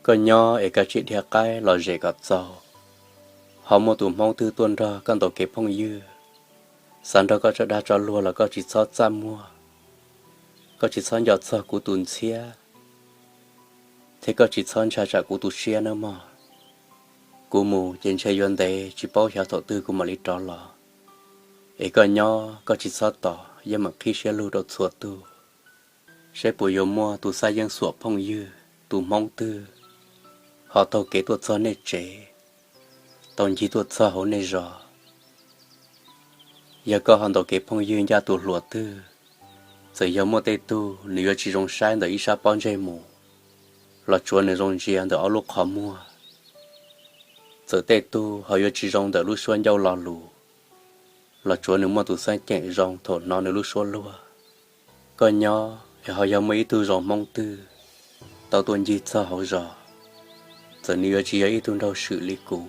Koj nyob es kav tsij dhia qaib los zem kom txaus. Ho muaj tus Hmoob twg tuaj nrog koj ntaus kev phooj ywg, xav nrog koj tso dag tso luag los koj tsis txhob txaj muag. Koj tsis txhob nco txog kuv tus ntxhiab, thiab koj tsis txhob ntshai tsam kuv tu siab nawb mog. Kuv mus ces ntshe yuav ntev tsis paub xyov thaum twg kuv mam li rov los. Es koj nyob koj tsis txhob tos, yeej meem qhib siab lug rau txhua tug, seb puas yuav muaj tus xab yeeb xuam phooj ywg, tus Hmoob twg ho taug kev tuaj txog nej tsev, tau ncig tuaj txog hauv nej zos. Yog koj ho ntaus kev phooj ywg ncaj tus hluas twg, txawm yog muaj tej tug nws yuav tsis zoo saib ntawm ib sab pob ntseg mus, los tsuav nws zoo ntsia ntawm ob lub qhov muag. Txawm tej tug ho yuav tsis zoo ntawm lub suab ncauj lo lus, los tsuav nws muaj tus xeeb ceem zoo thaum hnov nws lub suab luag. Koj nyob es ho yog muaj ib tug zoo Hmoob twg tau tuaj ncig txog hauv zos, txawm nws yuav tsis yog ib tug nraug swm li kuv,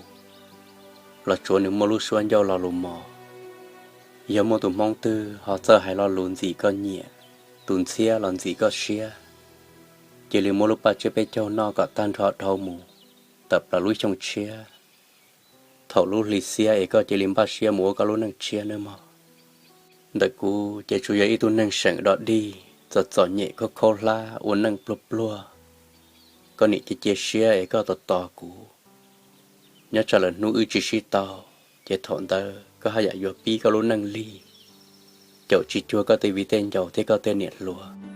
los tsuav nws muaj lub suab ncauj lo lus mos. Yog muaj tus Hmoob twg ho txawj hais lo lus ntxim koj nyiam, tus ntxhiab los ntxim koj siab, cia li muab lub paj tsiab peb caug noj kom tag nrho dhau mus, tawm plaws lub xyoo tshiab. Thaum lub hli xiab es koj cia li npaj siab mus ua koj lub neej tshiab nawb mog. Ntawm kuv ces tsuas yog ib tug neeg seem dog dig, txom txom nyem khaub khaub hlab ua neej pluag pluag. Koj niam cia cia siab es koj tos tos kuv. Nyob tsam lawm hnub wb tsis sib tau, ces thaum ntawd koj haj yam yuav pib koj lub neej lig, caum tsis cuag koj tej viv tej ncaus thiab koj tej niam hluas.